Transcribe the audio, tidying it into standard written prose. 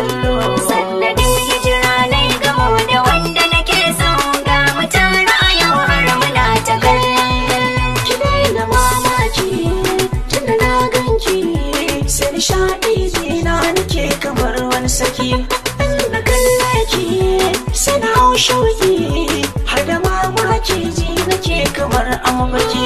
kallo. Sannadin hijira na yi gamo da wanda nake so, ga mu tare a yau har muna ta kallo. Ki daina mamaki tunda na ganki, sai nishaɗi jina nake kamar wani saki. In na kalle ki sai na hau shauki, har da mamaki ji nake kamar a mafarki.